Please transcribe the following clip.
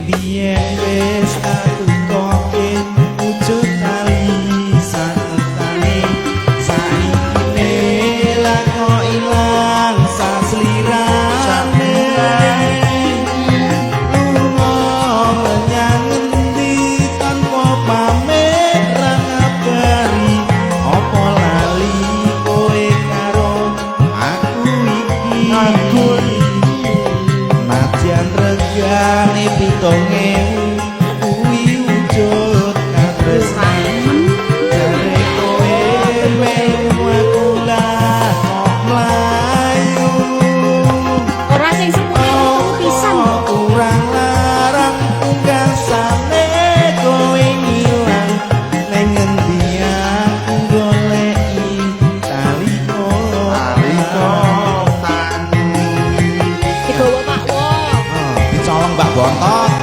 Biyen wis tak tukoke ujug tali sangetane, saiki lah kok ilang saslirane. Lunga menyang ngendi tanpa pamit ra ngabari, apa lali kowe karo aku iki? Aku iki. Najan regane 70.000.